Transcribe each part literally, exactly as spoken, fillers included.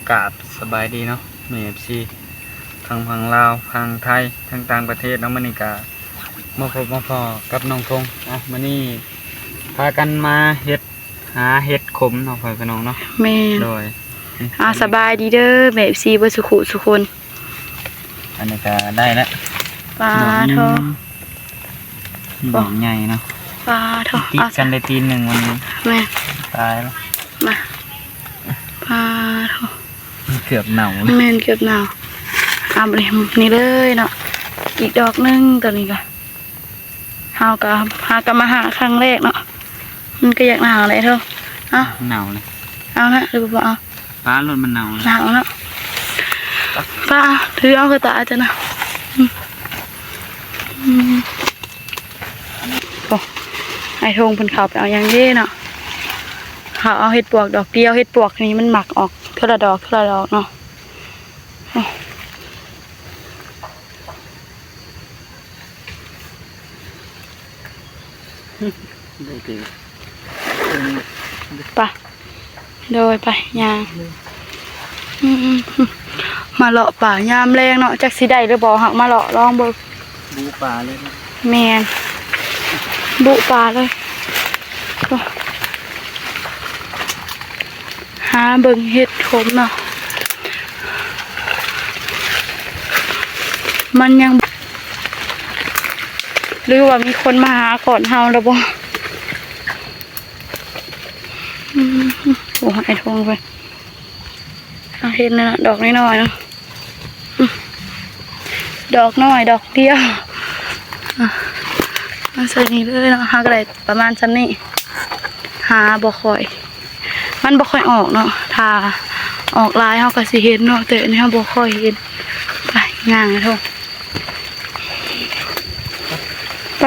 กราบสบายดีเนาะ แม่ เอฟซี ทั้งฝั่งลาว ฝั่งไทย ทั้งต่างประเทศเนาะ มื้อนี้ก็มาพบมาพ้อกับน้องทง อ่ะ มื้อนี้พากันมาเฮ็ด หาเห็ดขมเนาะ พ่อพี่น้องเนาะ แม่น โดย อ่า สบายดีเด้อ แม่ เอฟซี เบิดสุขุสุคน อันนี้ก็ได้แล้ว ปา ดอกหนึ่ง โท ดอกใหญ่เนาะ ปา โท ติด เอา กันได้ตีนหนึ่ง มัน แม่น ตายแล้ว มา ปา โท เกือบเน่าแล้ว แม่น เกือบเน่า เอาไปนี่เลยเนาะ อีกดอกหนึ่ง ตัวนี้ก็ เฮาก็ หาก็มาหาครั้งแรกเนาะ มันก็อยากหนาวแหละเถอะ เอา หนาวเลย เอานะ หรือบ่เอา ปา รถมันหนาวเลย หนาวเนาะ ปา ถือเอากระต่ายจ้ะนะ อืม อืม โอ้ ไอ้ทงเพิ่นเข้าไปเอาหยังเด้เนาะ เขาเอาเห็ดปวกดอกเดียว เห็ดปวกนี่มันหมักออกเทื่อละดอก เทื่อละดอกเนาะ โอ้ ได้เกิน ไป โดยไปย่าง อืมๆๆ มาเลาะป่ายามแลงเนาะ จักสิได้หรือบ่ หากมาเลาะลองเบิ่ง บุป่าเลยนะ แม่น บุป่าเลย โอ้ หาเบิ่งเห็ดขมเนาะ มันยัง หรือว่ามีคนมาหาก่อนเฮาแล้วบ่ อืม โอ้ ไอ้ทงไป เอาเห็นแล้วนะ ดอกน้อยๆเนาะ อืม ดอกน้อย ดอกเดียว อ่ะ มาใส่นี่เลยเนาะ หาก็ได้ประมาณส่ำนี้ หาบ่ค่อย มันบ่ค่อยออกเนาะ ถ้าออกหลายเฮาก็สิเห็นเนาะ แต่อันนี้เฮาบ่ค่อยเห็น ไป ย่างเลยเถอะ ไป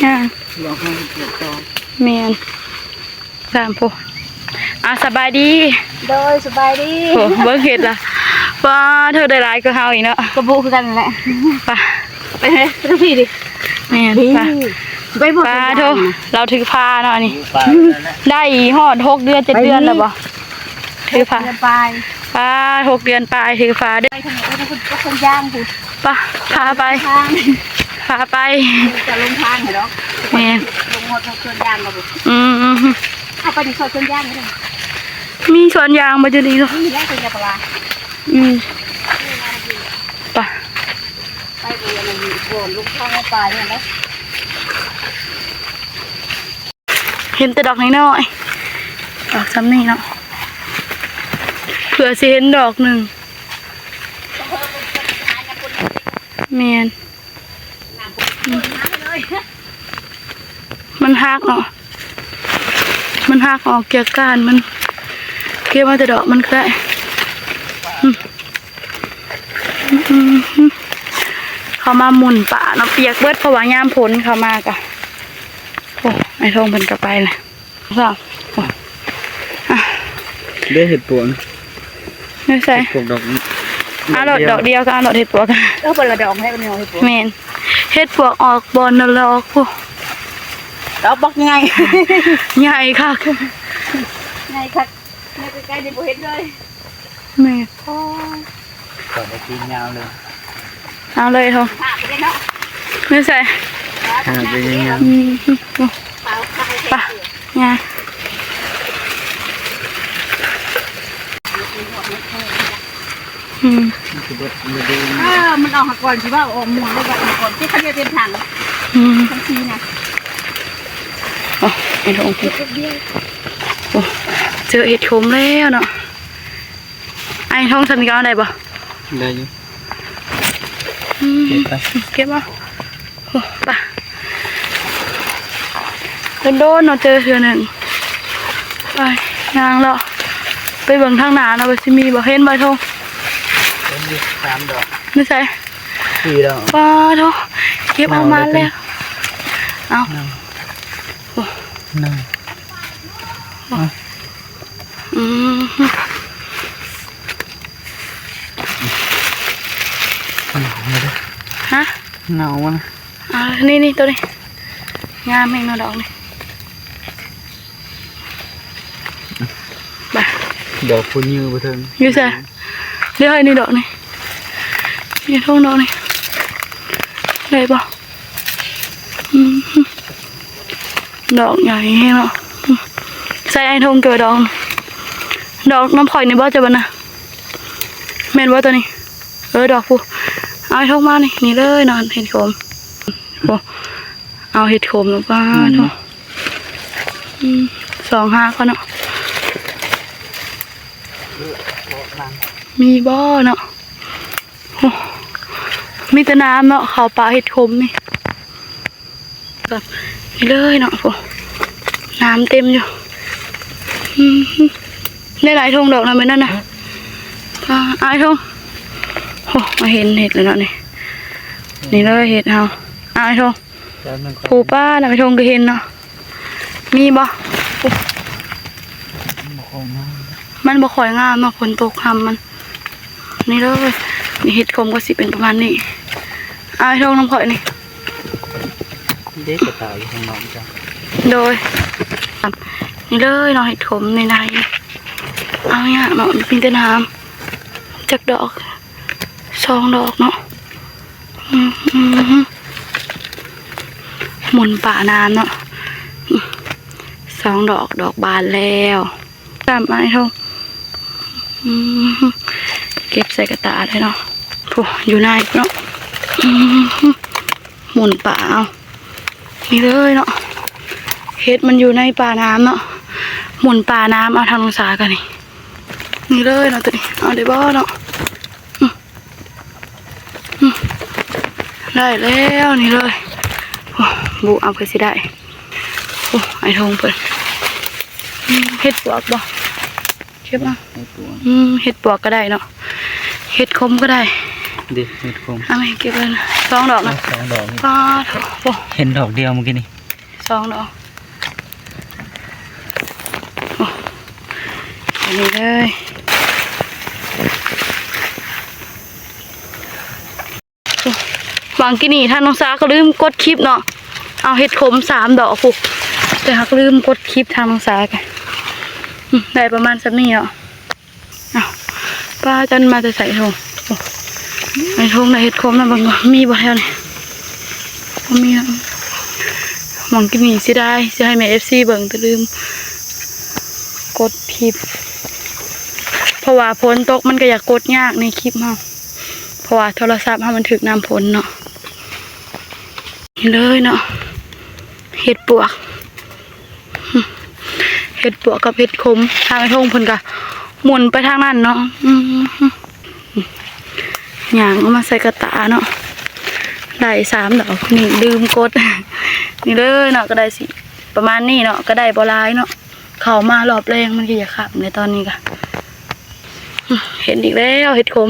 ย่าง ลองให้เกียรติต่อ แม่น สามผู้ อ่ะ สบายดี โดย สบายดี โอ้ เบิ่งเห็ดล่ะ ว้า เธอได้หลายกว่าเฮาอีกเนาะ กระบุคือกันนั่นแหละ ไป ไปเลย ไปทางพี่ดิ แม่น นี่ ไป ไปหมด ปา ทุกอย่าง โท นะ เราถือพาเนาะอันนี้ ปา ได้อีกฮอดหกเดือน เจ็ดเดือนแล้วบ่ ถือพา เดือนปลาย ปา หกเดือนปลาย ถือพาเด้อ ไปทางไหน ไปทางคนย่างพุ้น ปะ พาไป ทาง พาไป จะลงทางเหรอ แม่น ลงหมดทางสวนยางเราพุ้น อืม เอาไปดิ สวนยางก็ได้ มีสวนยางบ่อยู่นี่เนาะ นี่แหละสวนยางพารา อืม ปะ ไปดูอันนั้นก่อน ลงทางไปเนี่ยนะ เห็นแต่ดอกน้อยๆ ดอกส่ำนี้เนาะ เผื่อสิเห็นดอกหนึ่ง แม่น มันหักเนาะ มันหักออกจากก้านมัน เก็บมาแต่ดอกมันก็ได้ อืม อืม เขามาหมุนป่าเนาะ เปียกเบิด เพราะว่ายามฝนเขามากะ โอ้ ไอ้ทงเพิ่นก็ไปเลย สอง โอ้ อ่ะ ได้เห็ดปวก ไม่ใช่ เห็ดปวกดอก เอาโลดดอกเดียวก็เอาโลดเห็ดปวก เอาคนละดอกให้มันเอาเห็ดปวก แม่น เห็ดปวกออกบ่อนนรกพุ้น ดอกบักใหญ่ ใหญ่คัก ใหญ่คัก ในใกล้ๆนี่บ่เห็นเลย แม่น โอ้ย ก่อนได้กินยาวเลย เอาเลยโท หาไปเลยเนาะ ไม่ใช่ หาไปเลยเนาะ อืม เปล่า ไป ย่าง อืม มันคือเบิดมันเดิน เออ มันออกมาก่อนสิว่าออกหมดเลย ว่าออกมาก่อนที่เขาเรียกเต็มถัง อืม ทั้งทีนะ อ๋อ ไอ้ทง โอ้ เจอเห็ดขมแล้วเนาะ ไอ้ทง ฉันก็เอาได้บ่ ได้อยู่ อืม เก็บไป เก็บเอา โอ้ ไป โดนๆเนาะ เจอเทื่อหนึ่ง ไป ย่างเลาะ ไปเบิ่งทางหน้าเนาะ ว่าสิมีบ่ เห็นบ่ทง เห็นอยู่สามดอก ไม่ใช่ สี่ดอก ปา โท เก็บเอามาแล้ว เอา หนึ่ง โอ้ หนึ่ง อืม ฮะ เงามัน อ่า นี่นี่ตัวนี้ งามแฮงเนาะดอกนี่ ไป ดอกพุ้นยื้อบ่เทิง อยู่ไส เดี๋ยวให้นี่ดอกนี่ นี่ทงดอกนี่ ได้บ่ อืม ดอกใหญ่แฮงเนาะ ใส่ไอ้ทงเจอดอก ดอกน้ำข่อยนี่บ่ จะบ่นะ แม่นบ่ตัวนี้ เออ ดอกพุ้น เอาไอ้ทงมานี่ นี่เลยเนาะ เห็ดขม โอ้ เอาเห็ดขมลงไป อืม เนาะ อืม สองหาก่อนเนาะ มีบ่เนาะ โอ้ มีแต่น้ำเนาะ เขาปะเห็ดขมนี่ แบบนี้เลยเนาะ โอ้ น้ำเต็มอยู่ อืม ได้หลายทงดอกนะ แม่นนั่นนะ อ่า อ้ายทง โอ้ มาเห็นเห็ดแล้วเนาะนี่ นี่เลยเห็ดเฮา อ้ายทง แป๊บนึง ผู้ป้านะ อ้ายทงก็เห็นเนาะ มีบ่ บ่ค่อยงาม มันบ่ค่อยงามเนาะ ฝนตกค่ำมัน นี่เลย นี่เห็ดขมก็สิเป็นประมาณนี้ อ้ายทงน้ำข่อยนี่ เด็กกระต่ายอยู่ข้างนอกจ้ะ โดย นี่เลยเนาะ เห็ดขมในใน เอาเนี่ยเนาะ มีแต่น้ำ จักดอก สองดอกเนาะ อืม อืม หมุนป่าน้ำเนาะ สองดอก ดอกบานแล้ว ตามไม้เฮา อืม เก็บใส่กระตาเลยเนาะ โอ้ อยู่ในเนาะ อืม หมุนป่าเอา นี่เลยเนาะ เห็ดมันอยู่ในป่าน้ำเนาะ หมุนป่าน้ำเอา ทางองศากันนี่ นี่เลยเนาะ ตัวนี้ เอาได้บ่เนาะ อืม อืม ได้แล้ว นี่เลย โอ้ บุเอาไปสิได้ โอ้ ไอ้ทงเพิ่น อืม เห็ดปวกบ่ เก็บมา เห็ดปวก อืม เห็ดปวกก็ได้เนาะ เห็ดขมก็ได้ ดิ เห็ดขม เอาไปเก็บเลยนะ สองดอกนะ เอาสองดอกนี่ ป้าดโถ โอ้ เห็นดอกเดียวเมื่อกี้นี่ สองดอก โอ้ อันนี้เลย หวังกินนี่ ทางน้องสาก็ลืมกดคลิปเนาะ เอาเห็ดขมสามดอกพุ้น แต่หากลืมกดคลิป ทางน้องสากัน อืม ได้ประมาณส่ำนี้เนาะ อ้าว ป้าจันมาแต่ใส่ทง โอ้ ไอ้ทงได้เห็ดขมนะ เบิ่งก่อน มีบ่แถวนี้ บ่มีเนาะ หวังกินนี่เสียดาย สิให้แม่เอฟซีเบิ่ง แต่ลืมกดคลิป เพราะว่าฝนตกมันก็อยากกดยากในคลิปเฮา เพราะว่าโทรศัพท์เฮามันถืกน้ำฝนเนาะ นี่เลยเนาะ เห็ดปวก เห็ดปวกกับเห็ดขม ทางไอ้ทงเพิ่นก็หมุนไปทางนั้นเนาะ อืม ย่างเอามาใส่กระตาเนาะ ได้สามดอก นี่ลืมกด นี่เลยเนาะ ก็ได้สิประมาณนี้เนาะ ก็ได้บ่หลายเนาะ เข้ามารอบแรกมันก็อยากค่ำในตอนนี้ก็ อืม เห็นอีกแล้ว เห็ดขม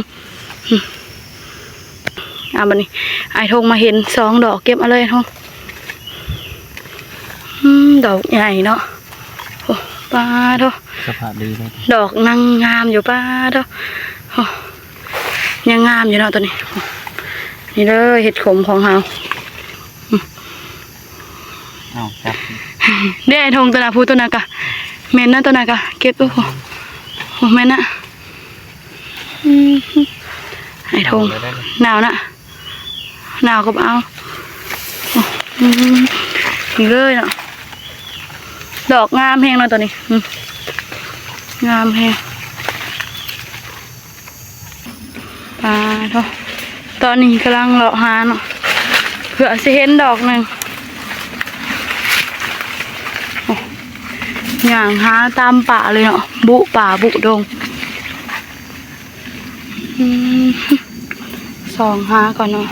อืม อ่ะ บัดนี้ ไอ้ทงมาเห็นสองดอก เก็บเอาเลย ไอ้ทง อืม ดอกใหญ่เนาะ โอ้ ป้าดโถ สภาพดีเลย ดอกยังงามอยู่ ป้าดโถ โอ้ ยังงามอยู่เนาะตัวนี้ นี่เลย เห็ดขมของเฮา อืม เอาครับ เด้ ไอ้ทง ตัวน่ะ พุ้น ตัวน่ะกะ แม่นนะ ตัวน่ะกะ เก็บดู โอ้ แม่นนะ อืม ไอ้ทง เอาเลยได้เลย หนาวนะ หนาวก็เอา อืม นี่เลยเนาะ ดอกงามแฮงเนาะตัวนี้ อืม งามแฮง ปาดโถ ตอนนี้กำลังเลาะหาเนาะ เผื่อสิเห็นดอกหนึ่ง โอ้ ย่างหาตามป่าเลยเนาะ บุป่าบุดง อืม ส่องหาก่อนเนาะ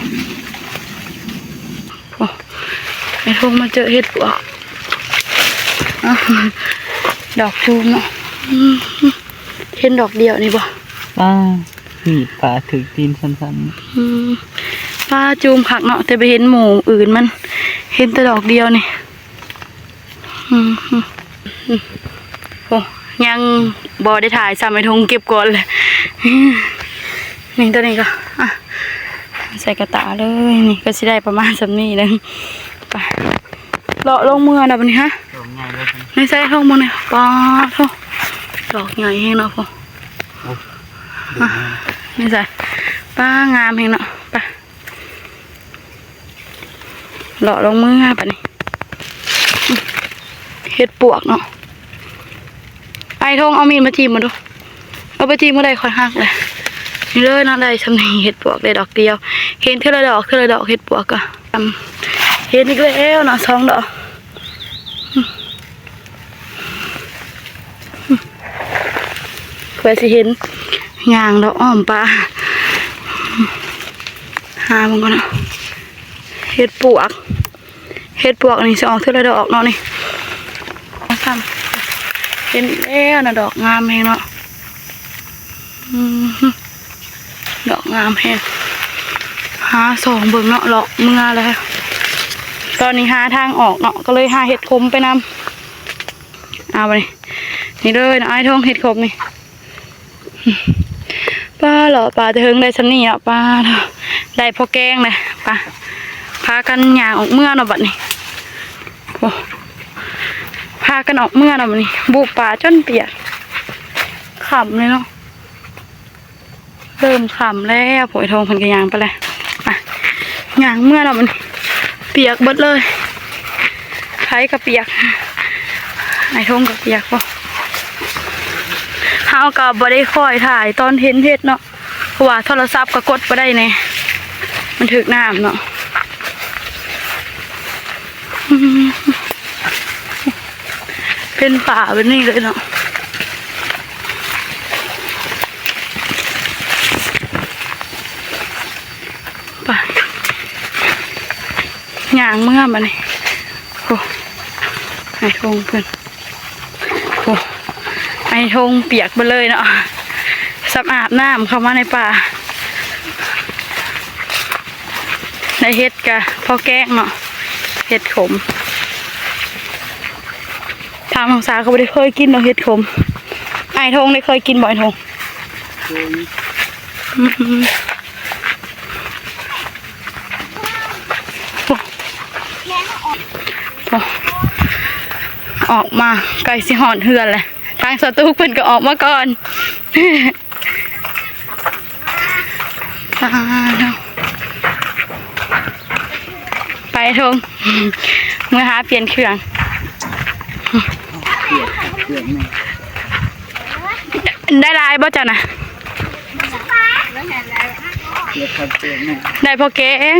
โอ้ ไอ้ทงมาเจอเห็ดปวก อ้าว ดอกจูมเนาะ อืม เห็นดอกเดียวนี่บ่ ป้า นี่ปลาถืกตีนสั้นๆ อืม ปลาจูมคักเนาะ แต่ไปเห็นหมู่อื่นมัน เห็นแต่ดอกเดียวนี่ อืม อืม อืม โอ้ ยังบ่ได้ถ่ายซ้ำ ไอ้ทงเก็บก่อนเลย นี่ตัวนี้ก็ อ่ะ ใส่กระตาเลย นี่ก็สิได้ประมาณส่ำนี้เลย ไป เลาะลงเมือนะบัดนี้ฮะ ดอกใหญ่เลย ไม่ใช่ทงมันเนี่ย ปาดโถ ดอกใหญ่แฮงเนาะพ่อ นี่ใส่ ป้างามแฮงเนาะ ไป เลาะลงมือบัดนี้ เห็ดปวกเนาะ ไอ้ทงเอามีดมาจิ้มมาดู เอาไปจิ้มมาได้ค่อยหักเลย นี่เลยเนาะ ได้สำนีเห็ดปวกได้ดอกเดียว เห็นเทื่อละดอกเทื่อละดอก เห็ดปวกก็ เห็นอีกแล้วเนาะ สองดอก เพื่อสิเห็น ย่างดอกอ้อมป่า หามันก่อนเนาะ เห็ดปวก เห็ดปวกนี่สิออกเทื่อละดอกเนาะนี่ เห็นแล้วนะ ดอกงามแฮงเนาะ อืม ดอกงามแฮง หาส่องเบิ่งเนาะ เลาะเมือแล้ว ตอนนี้หาทางออกเนาะ ก็เลยหาเห็ดขมไปนำ เอาไปนี่ นี่เลยเนาะ ไอ้ทง เห็ดขมนี่ ป้าเลาะป่าแต่เฮิงได้สำนี่เนาะ ป้าเนาะ ได้พอแกงเลย ป้า พากันย่างออกเมือเนาะบัดนี้ โอ้ พากันออกเมือเนาะบัดนี้ บุกป่าจนเปียก ค่ำเลยเนาะ เริ่มค่ำแล้ว โผยทองเพิ่นก็ย่างไปเลย อ่ะ ย่างเมือเนาะบัดนี้ เปียกเบิดเลย ไผก็เปียก ไอ้ทงก็เปียกบ่ เฮาก็บ่ได้ค่อยถ่ายตอนเห็นเห็ดเนาะ เพราะว่าโทรศัพท์ก็กดบ่ได้แน่ มันถืกน้ำเนาะ อืม เป็นป่าแบบนี้เลยเนาะ ไป ย่างเมือบัดนี้ โอ้ ไอ้ทงเพิ่น โอ้ ไอ้ทงเปียกไปเลยเนาะ สำอาบน้ำเข้ามาในป่า ได้เห็ดกะพอแกงเนาะ เห็ดขม ทางน้องสาวก็บ่ได้เคยกินดอกเห็ดขม ไอ้ทงได้เคยกินบ่ ไอ้ทง เคย อืม โอ้ ออกมาใกล้สิฮอดเฮือนแหละ ทางสตูกเพิ่นก็ออกมาก่อน อ่า ไปทง เมือหาเปลี่ยนเครื่อง เปลี่ยนเครื่องแม่ ได้หลายบ่จ้ะนะ เปลี่ยนเครื่องแม่ ได้พอแกง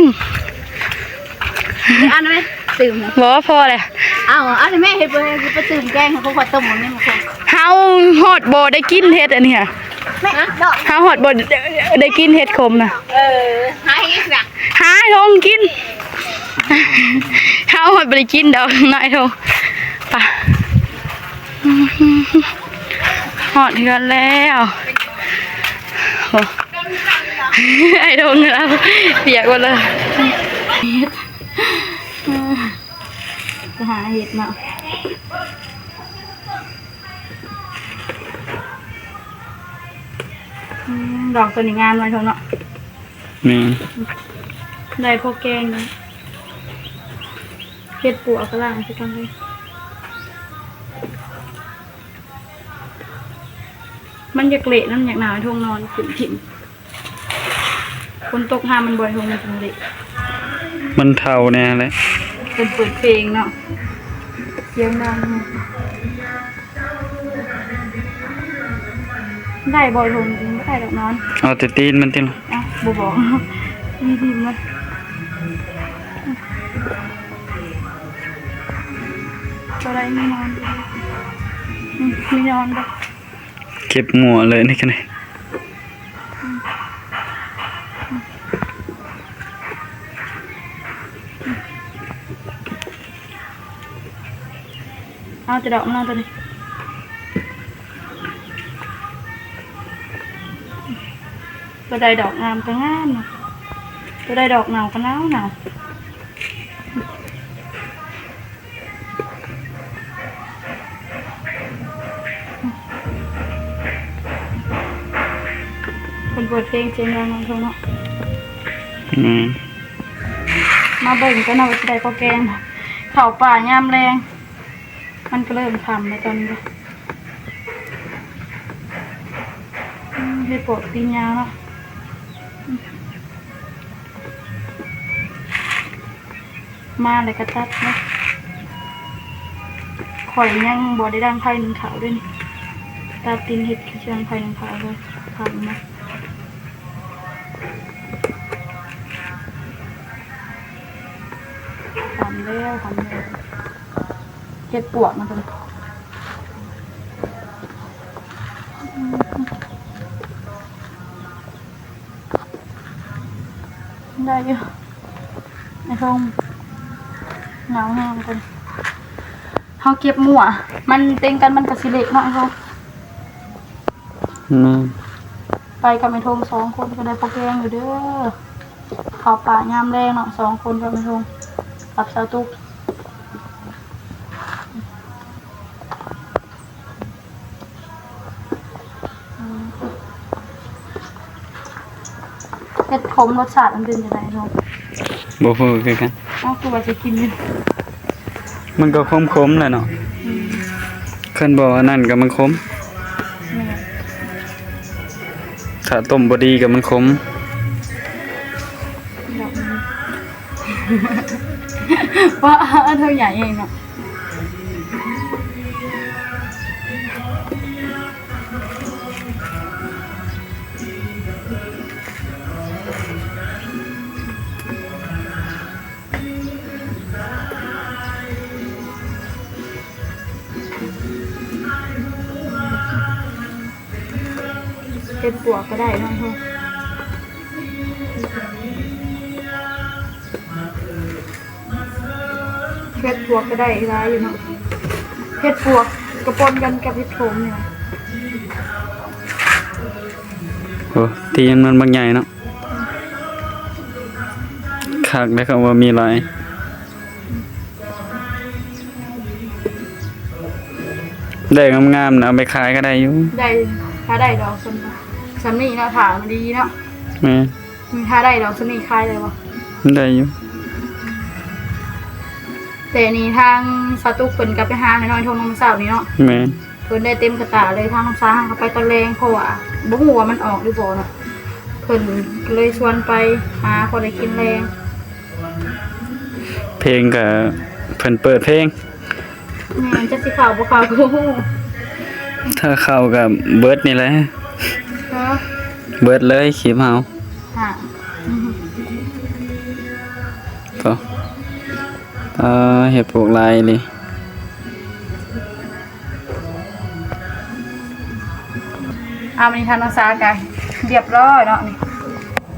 อันนั้นไหม ตื่มนะ บ่พอเลย เอาอันนี้แม่เห็ดบ่ ไปตื่มแกงให้พวกข้อยต้มมันนี่มาคน เฮาฮอดบ่ได้กินเห็ดอันนี้ค่ะ แม่ดอก เฮาฮอดบ่ได้กินเห็ดขมนะ เออ หาเห็ดนะ หาทงกิน เฮาฮอดบ่ได้กินดอก นายทง ไป ฮอดเฮือนแล้ว โอ้ ไอ้ทงเราเปียกหมดเลย จะหาเห็ดเนาะ อืม ดอกตัวนี้งามเลยทงเนาะ แม่น ได้พอแกงนะ เห็ดปวกกะล่างสิกันเลย มันอยากเละ มันอยากหนาว ไอ้ทงนอนขึ้นถิ่น ฝนตกห้ามมันบ่อย ทงมันจั่งเละ มันเฒ่าแน่แหละ เพิ่นเปิดเพลงเนาะ เสียงดัง ได้บ่ ทง บ่ได้ดอกนอน เอาแต่ตีนมันติล่ะ อ่ะ บ่บอก มีดินมา บ่ได้ มีนอน อืม มีนอนบ่ เก็บงัวเลยนี่กันนี่ เอาแต่ดอกมันเอาตัวนี้ ตัวใดดอกงามก็งามนะ ตัวใดดอกเน่าก็เน่าเน่า เพิ่นเปิดเพลงเสียงดังเนาะ อืม มาเบิ่งกันนะว่าสิได้พอแกง เข้าป่ายามแลง มันก็เริ่มค่ำแล้วตอนนี้ อื ได้ปวกตีนยาวเนาะ มาเลยกระตัดเนาะ ข่อยยังบ่ได้ดังไฟหนึ่งขาวด้วยนี่ ตัดตีนเห็ดคือเชียงไฟหนึ่งขาวเลย ทำนะ ทำแล้ว ทำแล้ว เห็ดปวกมาเลย ได้อยู่ ในห้อง หนาวแห้งกัน เฮาเก็บมั่ว มันเต็งกันมันกะสิเละเนาะไอ้ห้อง อืม ไปกับไอ้ทงสองคนก็ได้ปลาแกงอยู่เด้อ เข้าป่ายามแลงเนาะ สองคนกับไอ้ทง กับสาวตุ๊ก เห็ดขมรสชาติมันเป็นจังได๋เนาะ บ่ฮู้คือกัน เอ้า คือว่าสิกินอยู่ มันก็ขมๆแหละเนาะ อืม คันบ่อันนั้นก็มันขม แม่น ถ้าต้มบ่ดีก็มันขม ดอกมัน ว่าเท่าใหญ่เองเนาะ เห็ดปวกก็ได้เนาะ เห็ดปวกก็ได้หลายอยู่เนาะ เห็ดปวกกะปนกันกับเห็ดขมนี่นะ โอ้ ตีนมันบักใหญ่เนาะ คักเด้อครับว่ามีหลาย ได้งามๆนะ เอาไปขายก็ได้อยู่ ได้ ถ้าได้ดอกส่ำ ส่ำนี้เนาะ ถ้ามันดีเนาะ แม่น ถ้าได้ดอกส่ำนี้ขายได้บ่ ได้อยู่ แต่นี่ทางสาวตุ๊กเพิ่นก็ไปหาน้อยๆทงนมเช้านี่เนาะ แม่น เพิ่นได้เต็มกระตาเลย ทางน้องสาวเขาไปตอนแลง เพราะว่าบ่ฮู้ว่ามันออกหรือบ่เนาะ เพิ่นก็เลยชวนไปหาพอได้กินแลง เพลงก็เพิ่นเปิดเพลง แม่น จักสิเข้าบ่เข้าก็บ่ฮู้ ถ้าเข้าก็เบิดนี่แหละ ฮะ เบิดเลยคลิปเฮา ฮะ โถ่ เอ่อ เห็ดปวกหลายอีหลี อ่า มื้อนี้ทางน้องสาก็เรียบร้อยเนาะ นี่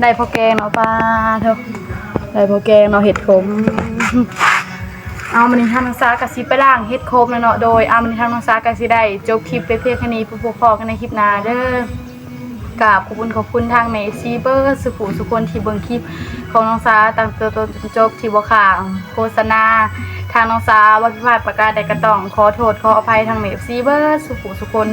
ได้พอแกงเนาะ ปาโถ่ ได้พอแกงเนาะ เห็ดขม เอา มื้อนี้ทางน้องสาก็สิไปล้างเห็ดขมแล้วเนาะ โดย อ่า มื้อนี้ทางน้องสาก็สิได้จบคลิปไปเพียงแค่นี้ พบพ้อกันในคลิปหน้าเด้อ กราบขอบคุณ ขอบคุณทางแม่เอฟซีเบิดสุผู้สุคนที่เบิ่งคลิปของน้องสาตั้งแต่ต้นจนจบ ที่บ่ค้างโฆษณา ทางน้องสาว่าผิดพลาดประการใดก็ต้องขอโทษขออภัยทางแม่เอฟซีเบิดสุผู้สุคน